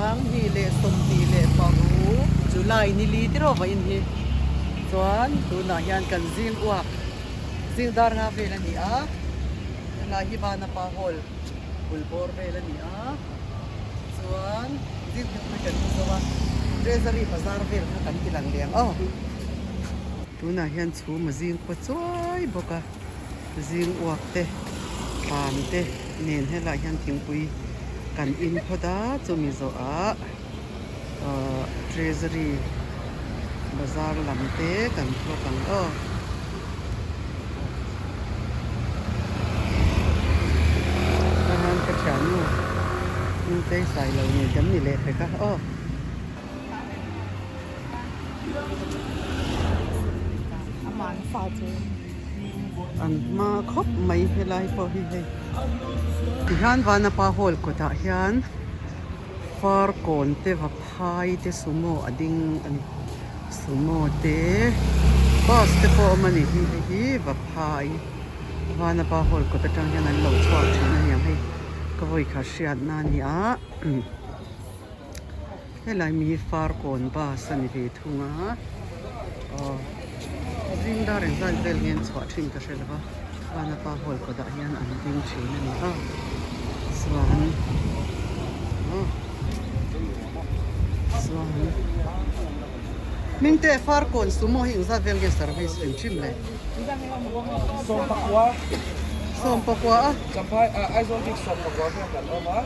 2026 July ni li tiraw vawiin hi chuan tunah hian kan zing uak zing dar nga vel a ni a helai hi Vanapa Hall bul bawr vel a ni a chuan zing thingpui kan hmu zo a Treasury bazar vel kha kan ti lang leh ang aw. Tunah hian chhum a zing khua chuai bawk a. Zing uak te, tlan te nen helaiah hian thingpui kan in phawt a, chumi zawhah ahh treasury bazar lam te kan vlog ang aw. Tah hian ka thiannu Hmingtei Sailo nen kan ni leh pek a aw. An hma khawp mai helai pawh hi hei tihian Vanapa hall kawtah hian farkawn te vaphai te sumo a ding a ni sumo te bus te pawh a awm a ni hi hei hi vaphai Vanapa hall kawt atang hian an lo chhuak thin a niang hei ka vawikhat hriatna a ni a. Helai mi hi Farkawn bus a ni ve thung a aw zing dar engzat vel nge an chhuah thin ka hre lo va Vanapa hall kawtah hian an ding thin a ni a chuan aw chuan Hmingte Farkawn sumo hi engzat vel nge service hrim hrim le Sawmpakua Sawmpakua a Champhai Aizawl bik sawmpakua vel kan awm a.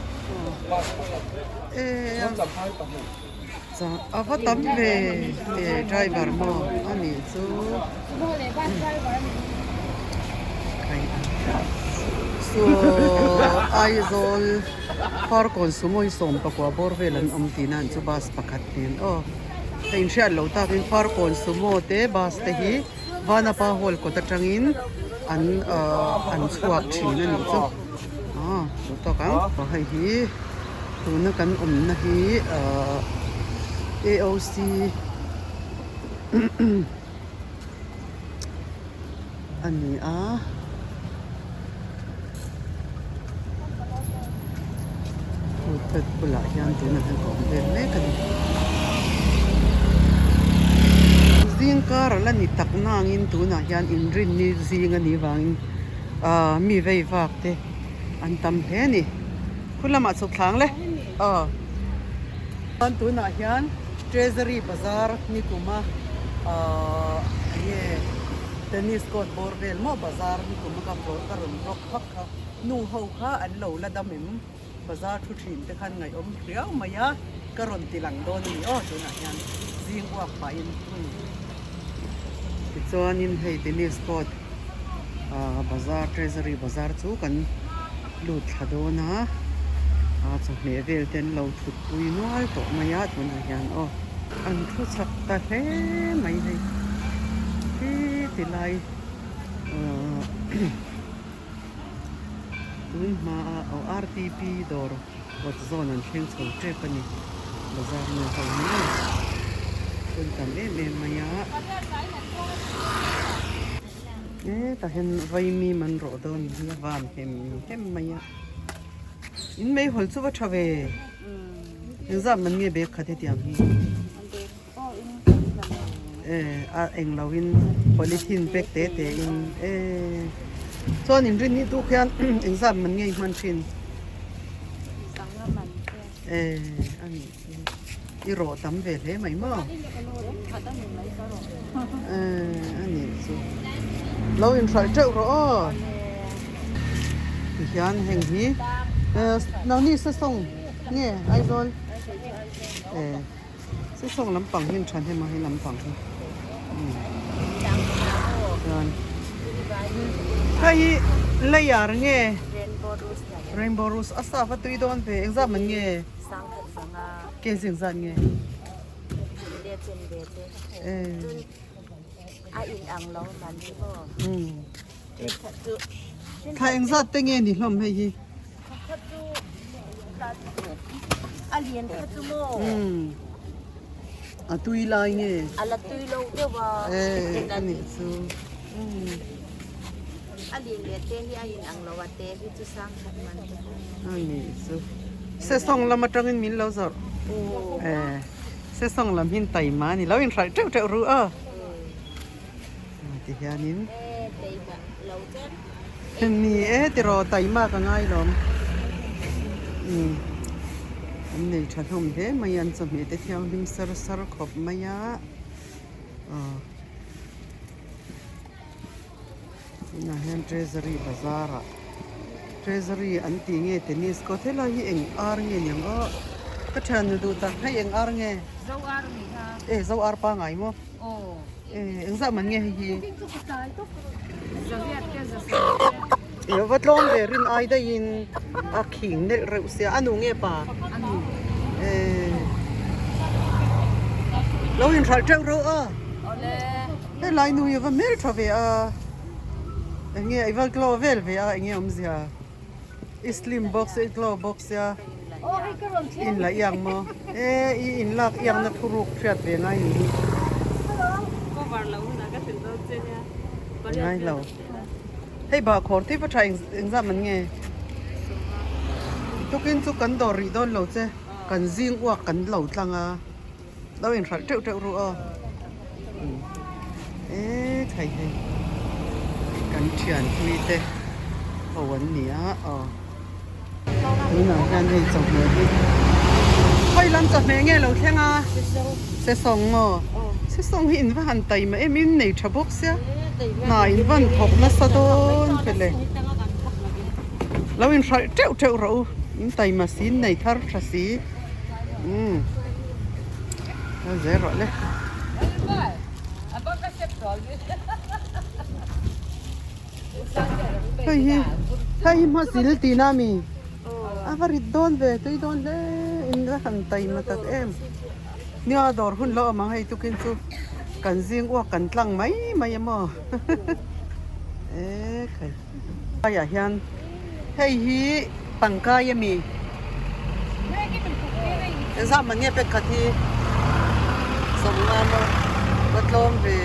A va tam ve e driver maw a nih chu saw Aizawl Farkawn sumo hi 11 bawr vel an awm tihna an chu bus pakhat nen aw a inhriat loh takin Farkawn sumo te bus te hi Vanapa hall kawt atangin an ahh an chhuak thin a nih chu. Aw duh tawk ang aw hei hi tuna kan awmna hi ahh AOC a ni a pulpit bulah hian tunah hian ka awm vel mek a ni zing kar a la ni tak nangin tunah hian inrinni zing a nih vangin. Ahh mi vei vak te an tam hle a ni khu lamah chhuk thlang le aw chuan tunah hian treasury bazar ni kuma ahh enge tennis court bawr vel maw bazar ni kuma ka ka rawn vlog phak kha nu ho kha an lo la dam em bazar thu thin te khan ngaihawm riau mai a ka rawn ti lang dawn a ni aw tunah hian zing uak pahin tichuanin hei tennis court ah bazar treasury bazar chu kan lut thla dawn a ah chawhmeh vel te an lo thut pui nual tawh mai a tunah hian aw an thu chak ta hle mai hei khi ti lai ah. Tun hmaa aw RTP dawr kawt zawn an thleng chho tep a ni. Bazar nu ho hi hun tam em em mai a. Hetah hian vaimim an rawh dawn hi a van hem hem mai a. In meihawl chu va tha ve. Engzat man nge bag khat hetiang hi? Eh a englo in polythene pack te te in eh chuan in rin ni tuk hian engzat man nge i hman thin eh a nih chu i rawh tam ve hle mai maw eh a nih chu lo inhralh teuh rawh aw tihian heng hi eh nangni sesawng nge Aizawl eh. Sesawng lampang hi an tha hnem a hei lampang hi chuan hei hi layer nge rainbow rose a sava tui dawn ve engzat man nge kg engzat nge thla engzat te nge ni hlawm hei hi. A lian kha chu maw? Umm a tui lai nge? A la tui lo deuh a. Eh a nih chu. Umm. A lian leh te hi a in ang lo a te hi chu sang khat man te pawh. A nih chu. Sesawng lam atangin min lo zawrh. E sesawng lam hi taima a ni lo inhralh teuh teuh ru aw ti hianin ni e tiraw taima ka ngai lawm umm an nei tha hlawm hle mai a an chawhmeh te thianghlim sar sar khawp mai a aw. Tunah hian treasury bazar ah treasury an tih nge tennis court helai hi eng ar nge niang aw ka thiannu duh tak hei eng ar nge zo ar ni kha e zo ar pangai maw aw e engzah man nge hei hi zaviat te zasawm te e va tlawm ve rin ai daihin a khing nelh reuh sia a nu nge pa a nu e lo inhralh teuh reuh a awle. Helai nu hi a va hmel tha ve a, eng nge i va glow vel ve a eng nge awmzia i slim bawk sia i glow bawk sia i inla iang maw e i inlak iangna thuruk hriat ve ngai ni hi ngai lo hei bahkhawr te va tha engzah man nge tukin chu kan dawr rih dawn lo che kan zing uak kan lo tlang a. Lo inhralh teuh teuh ru aw. E khai hei kan thianpui te ho an ni a aw. Tunah hian hei chawhmeh hi khawi lam chawhmeh nge lo thleng a sesawng maw sesawng hi in va han taima em in nei tha bawk sia hna in van thawk nasa dawn pele lo inhralh teuh teuh rawh u in taima si in nei thar tha si. Umm kal zel rawh le. Hei hi hei hi hma zil tihna a mi a va rit dawn ve tui dawn hle in la han taima tak em nia dawr hun lo awm ang hei tukin chu kan zing uak kan tlang mai mai a maw e khai. Laiah hian hei hi tangkai a mi engzah mah nge pek khat hi sawmnga maw va tlawm ve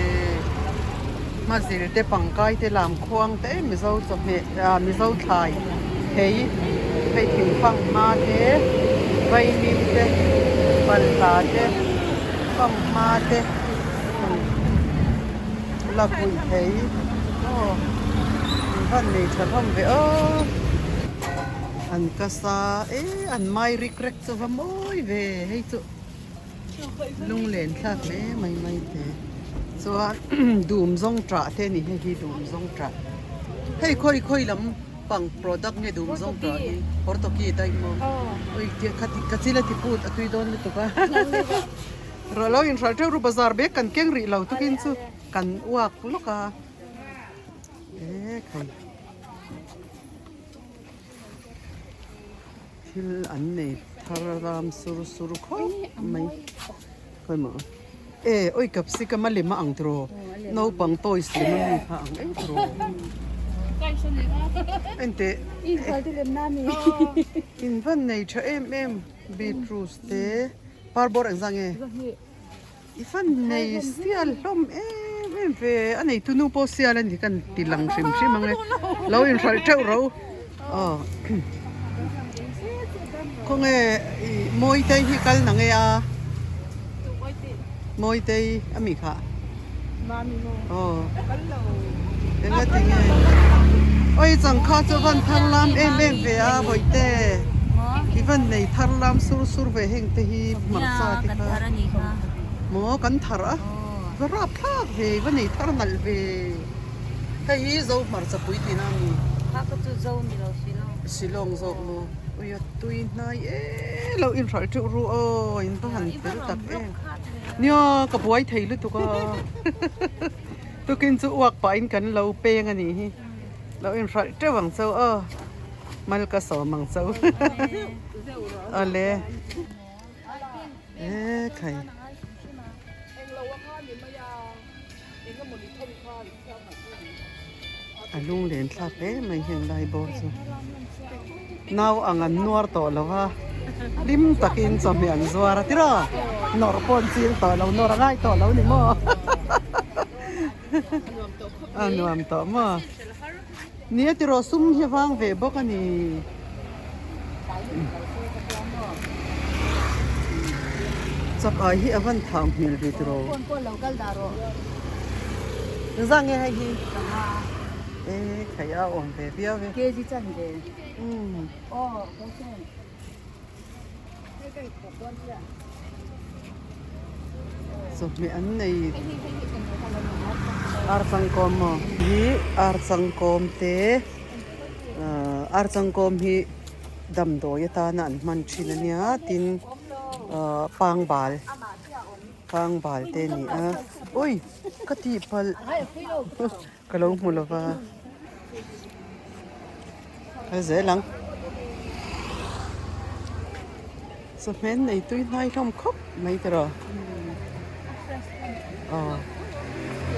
hmazil te pangkai te lam khuang te mizo chawhmeh ah mizo thlai thei hei thingfang hma te vaimim te balhla te fanghma te. La pui thei aw an van nei tha hlawm ve aw an ka sa e an mai rik rek chu va mawi ve hei chu lunglen thlak hle mai mai te chuan dum zawng tah te a ni hei hi dum zawng tah hei khawi khawi lam pang product nge dum zawng tah hi hortoki daih maw ui ka chil a ti put a tui dawn lutuk a. Rawh lo inhralh teuh ru bazar bag kan keng rih lo tukin chu kan uak lawk a e khai thil an nei thar ram sur sur khawp mai khawi maw e oi capsicum a lem a ang tiraw naupang toys lem a mi kha ang em tiraw enteh in van nei tha em em beetroot te. Par bawr engzah nge? I fan nei sial hlawm em em ve a neitu nu pawh sial a ni kan ti lang hrim hrim ang e lo inhralh teuh ro aw khawnge ih Mawitei hi kal na nge a Mawitei a mi kha aw enga ti nge awi changkha chu a van thar lam em em ve a bawihte i van nei thar lam sur sur ve heng te hi hmarcha te kha maw kan thar a va rap thlak ve va nei thar nalh ve hei hi zo hmarcha pui tihna a ni shillong zawk maw ui a tui hnai e lo inhralh teuh ru aw in va han fel tak em. Nia ka buai thei lutuk a tukin chu uak pahin kan lo peng a nih hi lo inhralh teuh ang chauh aw mal ka sawm ang chauh awle e khai. A lunglen thlak hle mai heng lai bawr chu nau ang an nuar tawh lo va hlim takin chawhmeh an zuar a tiraw nawrh pawh an ching tawh lo nawrh a ngai tawh lo ni maw a nuam tawh maw nia tiraw sum hi a vang ve bawk a ni. Chak ai hi a van thau hmel ve tiraw. Phone pawh lo kal dah rawh. Engzah nge hei hi? E khai a awm ve viau e. KG chan ve. Umm. Aw ka chen. Hei ka ikhawp dawn chiah. Chawhmeh an nei archangkawm maw? Hi archangkawm te archangkawm hi damdawi atana an hman thin a nia tin pangbal pangbal te a ni a ui ka tihpalh ka lo hmu lo va kal zel ang chawhmeh an nei tui hnai hlawm khawp mai tiraw aw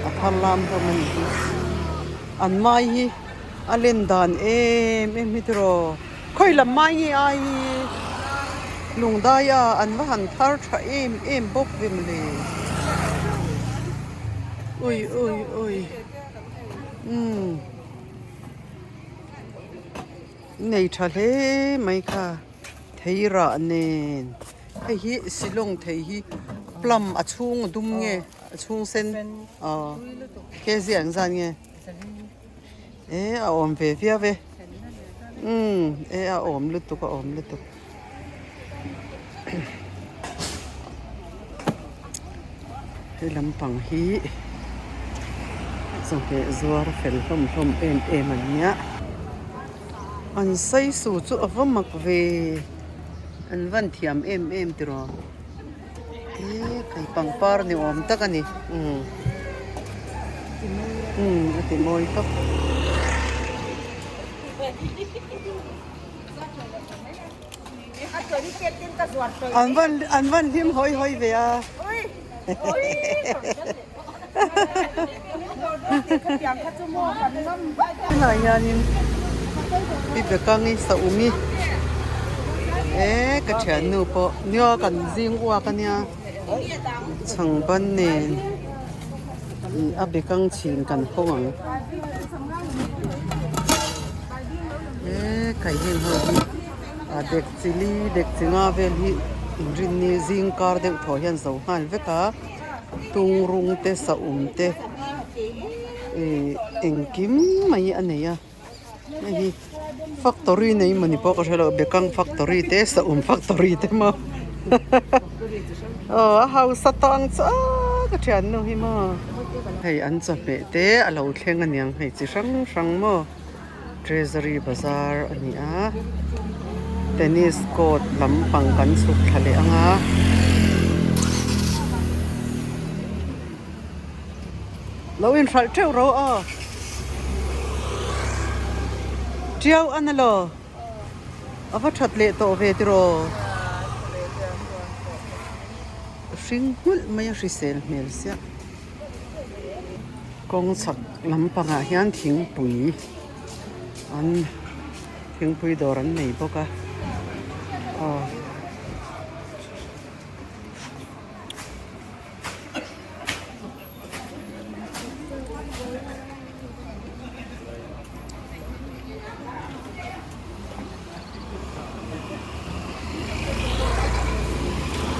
a thar lam hlawm a nih hi an mai hi a len dan em em hi tiraw khawi lam mai nge ai hi lungdai a an va han thar tha em em bawk ve mawle ui ui ui umm nei tha hle mai kha thei rah nen hei hi silawng thei hi plum a chhung a dum nge a chhung sen aw kg ang zan nge. E a awm ve viau e umm e a awm lutuk a awm lutuk he lampang hi chawhmeh zuar fel hlawm hlawm em em an nia an saisu chu a va mak ve an van thiam em em tiraw. He thei pangpar ni awm tak a ni umm umm a ti mawi tawp. An van an van hlim hawi hawi ve a. Tunah hianin pi Bekangi Saumi eh ka thiannu pawh nia kan zing uak a nia chhangban nen ih a bekang chhin kan hawng ang eh kai heng ho hi a dek chili dek chi nga vel hi inrinni zing kar deuh thaw hian zo nghal vek a. Tungrung te saum te ih engkim mai a nei a hei hi factory nei mawni pawh ka hre lo bekang factory te saum factory te maw aw a hausa tawh ang chu aaa ka thiannu hi maw hei an chawhmeh te a lo thleng aniang hei chi hrang hrang maw treasury bazar a ni a tennis court lampang kan chhuk thla leh ang a. Lo inhralh teuh ro aw tiau a na lo a va that leh tawh ve tiraw hring nghulh mai a hrisel hmel siah. Kawng chhak lampangah hian thingpui an thingpui dawr an nei bawk a aw.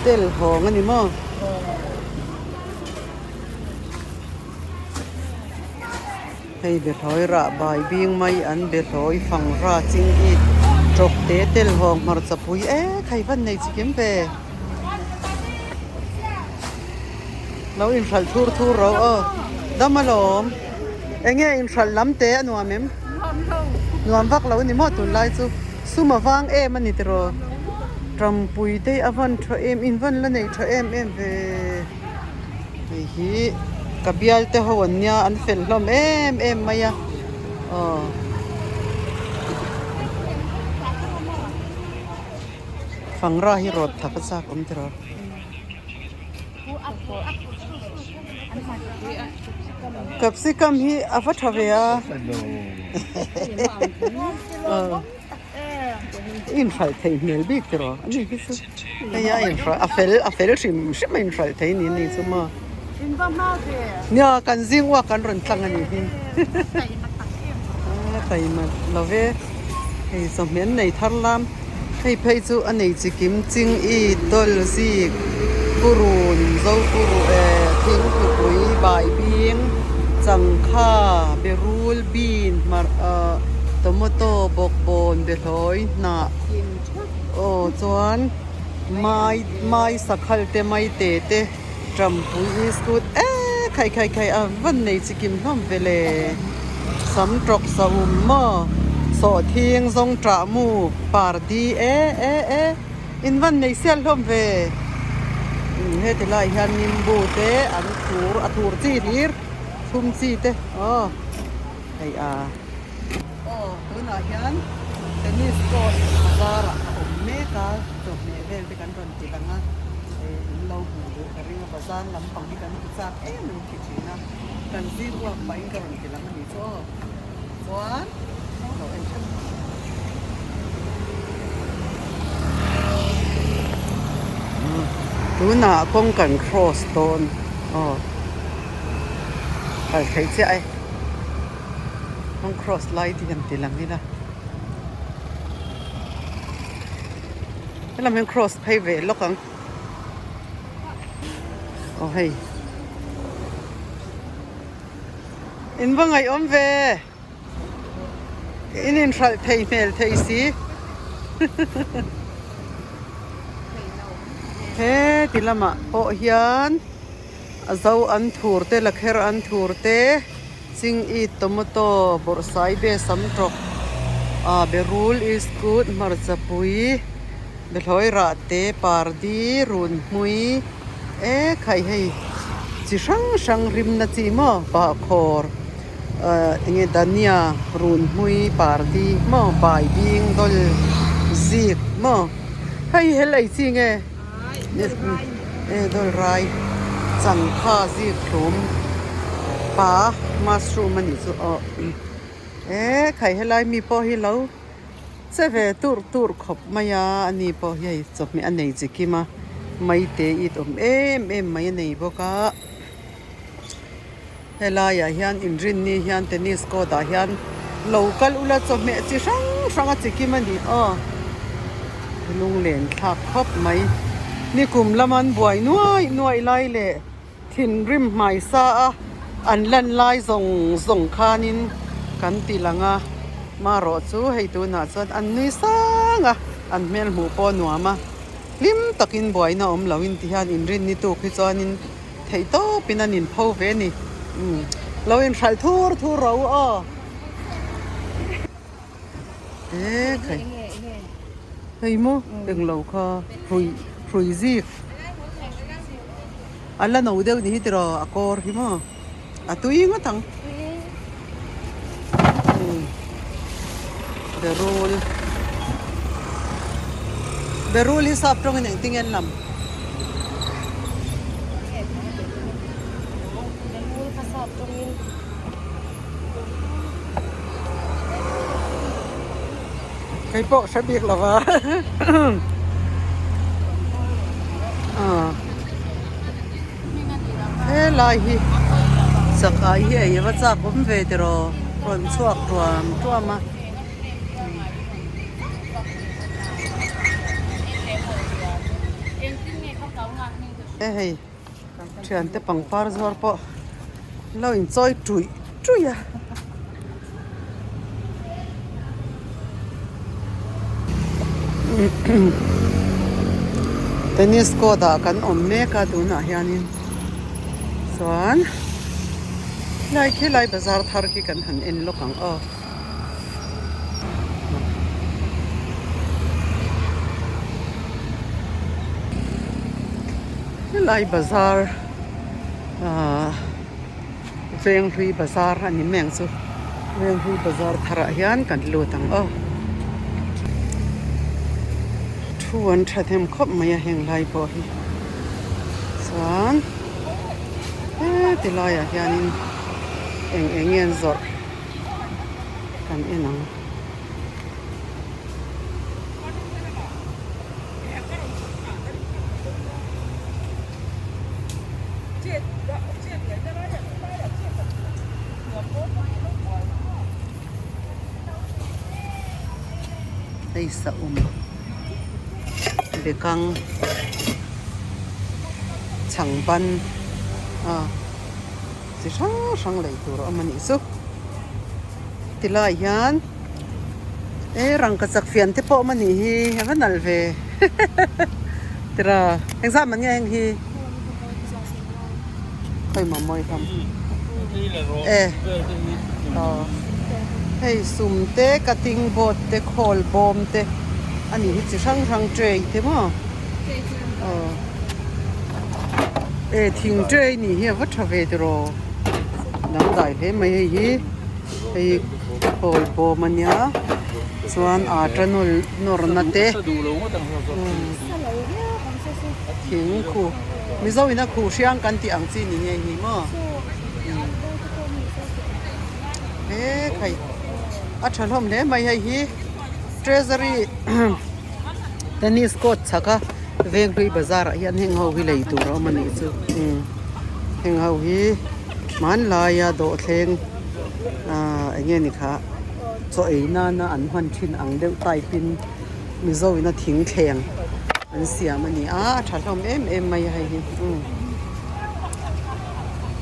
Tel hawng a ni maw? Hei behlawi rah bai bing mai an behlawi fang ra ching i tawp te tel hawng hmarcha pui ek hei van nei chi kim ve. Lo inhralh thur thur ro aw. Dam alawm. Enge inhralh lam te a nuam em? Nuam vak lo a ni maw tunlai chu. Sum a vang em a ni tiraw? Tampui te a van tha em in van la nei tha em em ve. Hei hi ka bial te ho an nia an fel hlawm em em mai a aw. Fangra hi rawt thak a chak awm tiraw? Capsicum hi a va tha ve a inhralh theih hmel bik tiraw a ni hi chu hei a inhralh a fel a fel hrim hrim a inhralh thei ni ni chu maw nia kan zing uak kan rawn tlang a nih hi a taima lo ve hei chawhmeh an nei thar lam hei phei chu a nei chi kim ching i tawl zik. Purun, Zopuru eh Thingthupui, Baibing, Changkha, Berul, Bean, hmar ah Tomato, Bawkbawn, Behlawi, Hnah aw chuan mai mai sakhal te mai te te Tampui iskut eh khai khai khai a van nei chi kim hlawm ve le sam tawk sa um maw sawhthing zawng tah mu pardi eh eh eh. In van nei sial hlawm ve. Heti lai hian nimbu te an thur a thur chi hlir thlum chi te aw hei a. Aw tunah hian tennis court bazar ah a awm mek a chawhmeh vel te kan rawn ti lang a in lo hmuh duh ka ring a bazar lampang hi kan ti chak em em khi thin a kan zir uak pahin ka rawn ti lang a nih chu aw. Chuan lo en theuh Tunah kawng kan cross dawn aw kal theih chiah e kawng cross lai te hian ti lang ila helam hian cross phei ve lawk ang aw hei. In va ngaihawm ve. In inhralh thei hmel thei si. He ti lamah pawh hian a zo an thur te lakher an thur te ching it tomato bawrhsai be sam tawk ah berul iskut hmarcha pui behlawi rah te pardi run hmui. E khai hei chi hrang hrang rimna chi maw bahkhawr ah enge dania run hmui pardi maw bai bing dawl zik maw hei helai chi nge e dawl rai changkha zik hlum pa mushroom a nih chu aw e khai helai mi pawh hi lo. Che ve tur tur khawp mai a, ani pawh hi hei chawhmeh a nei chi kim a, maite it awm em em mai a nei bawk a, helaiah hian inrinni hian tennis court ah hian lo kal ula chawhmeh chi hrang hrang a chi kim a ni aw, lunglen thlak khawp mai, nikum lama an buai nuai nuai lai leh. Thinrim hmaisa a an lan lai zawng zawng khanin kan ti lang a, marawh chu hei tunah chuan an nui sang a, an hmel hmuh pawh a nuam a, hlim takin buaina awm loin ti hian inrin ni tuk hi chuanin theih tawpin an inpho ve a ni, umm lo inhralh thur thur ro aw. E khai hei maw englo kha hrui hrui zik a la no deuh ni hi tiraw a kawr hi maw a tui ngawt ang berul berul hi sap tawngin engtin nge an lam. Kei pawh hre bik lo va helai hi chakai hi ei va chak awm ve tiraw rawn chhuak tuam tuam a. E hei. Thiante pangpar zuar pawh lo inchawi tuih tuih a. Tennis court ah kan awm mek a tunah hianin chuan helai khilai bazar thar khi kan han en lawk ang aw. Helai bazar ahh Venghlui bazar a ni mai ang chu Venghlui bazar tharah hian kan lut ang aw thu an thahnem khawp mai a heng lai pawh hi chuan heti laiah hianin eng eng nge an zawrh. Kan en ang. Hei saum bekang. Chhangban a chi hrang hrang lei tur a awm a nih chu. Tilai hian e rangkachak fian te pawh a awm a nih hi a va nalh ve tira engzah man nge heng hi khawimaw mawi hlawm e aw hei sum te cutting board te khawl bawm te a nih hi chi hrang hrang tray te maw. Aw e thing tray nih hi a va tha ve tiraw dangdai hle mai hei hi hei khawi bawm a nia chuan ata nawl nawr na te thing khu mizo in a khuh hriang kan tih ang chi ni nghe hi maw e khai a tha hlawm hle mai hei hi treasury. Tennis court chhak a Venghlui bazar ah hian heng ho hi lei tur a awm a nih chu umm heng ho hi hmanlaia dawhthleng ahh eng nge ni kha chaw ei nana an hman thin ang deuh type in mizo ina thing thleng an siam a ni a a tha hlawm em em mai a hei hi umm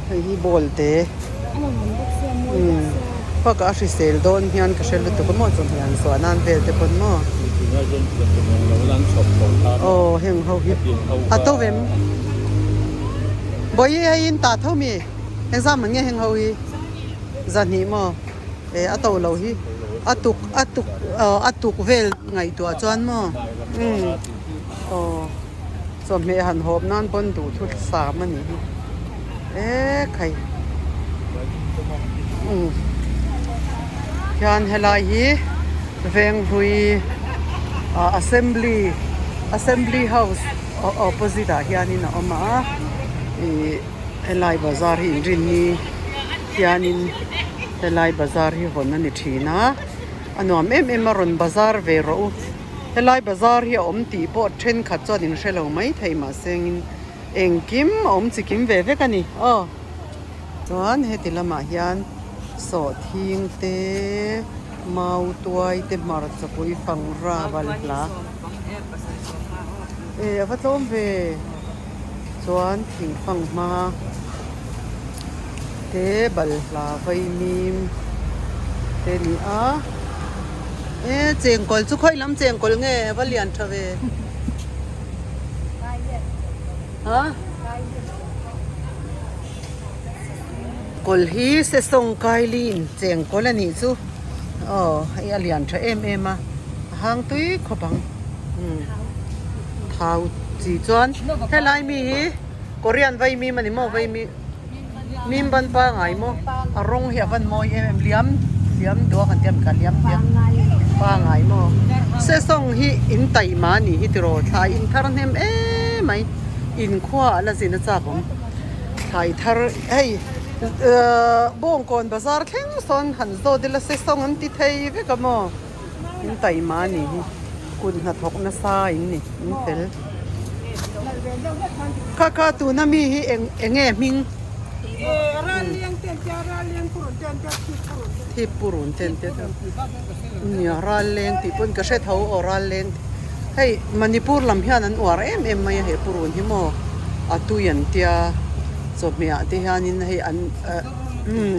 hei hi ball te umm bakah a hrisel dawn hian ka hre lutuk a maw chawhmeh an suah nan vel te pawn maw aw heng ho hi a to vem bawihi hei in tah tho mi engzah man nge heng ho hi zahnih maw e a to lo hi a tuk a tuk aw a tuk vel ngaihtuah chuan maw umm aw. Chawhmeh han hawp nan pawn duh thu sam a nih hi e khai umm hian helai hi Venghlui ah assembly assembly house opposite ah hianin a awm a ih helai bazar hi inrinni hianin helai bazar hi hawn a ni thin a a nuam em em a rawn bazar ve rawh u. Helai bazar hi a awm tih pawh thenkhat chuan in hre lo mai thei mahsengin engkim a awm chi kim ve vek a ni aw. Chuan heti lamah hian sawhthing te mau tuai te hmarcha pui fangra balhla e a va tlawm ve chuan thing fang hma te balhla vaimim te a ni a. E chengkawl chu khawi lam chengkawl nge va lian tha ve ha kawl hi sesawng kailin chengkawl a nih chu aw hei a lian tha em em a a hang tui khawp ang umm thau chi chuan helai mi hi korean vaimim a ni maw vaimim. Mim ban pangai maw a rawng hi a van mawi em em liam liam duak an ti a ka liam diak pangai maw sesawng hi in taima a nih hi tiraw thlai in thar hnem em mai inkhua a la zin a chak awm thlai thar hei ehh bawngkawn bazar thleng sawn han zawt ila sesawng an ti thei vek a maw in taima a nih hi kut hnathawk nasa in ni in fel. Kha kha tuna mi hi eng eng nge hming? Thip purun te an tia nia ral leng tih pawn ka hre tho aw ral leng tih hei Manipur lam hian an uar em em mai a he purun hi maw a tui an tia chawhmeh ah te hianin hei an eh umm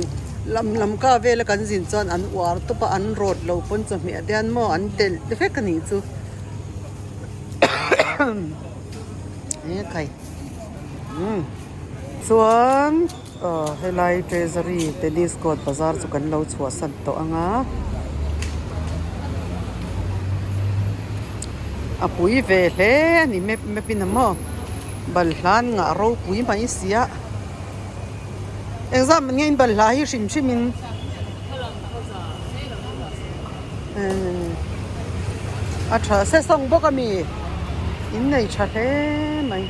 lam lam ka vela kan zin chuan an uar tawp a an rawt lo pawn chawhmeh ah te hian maw an telh vek a nih chu. He khai umm chuan aw helai treasury tennis court bazar chu kan lo chhuahsan tawh ang a a pui ve hle a ni map map in a maw balhla an ngah ropui mai sia engzah man nge in balhla hi hrim hrim in. A tha se sawng bawk a mi in nei tha hle mai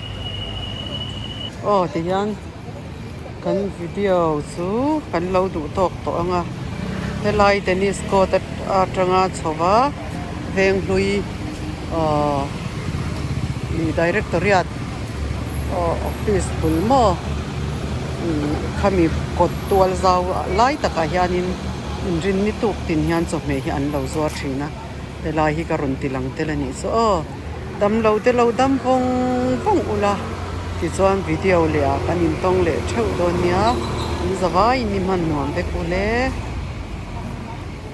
aw ti hian kan video chu kan lo duh tawk tawh ang a helai tennis court atanga chho va Venghlui aw ih directoriate aw office bul maw khami kawt tual zau lai takah hianin inrin ni tuk tin hian chawhmeh hi an lo zuar thin a helai hi ka rawn ti lang tel a nih chu aw damlo te lo dam vawng vawng ula. Tichuan video leh ah kan intawng leh theuh dawn nia, in zavaiin i hman nuam vek u le.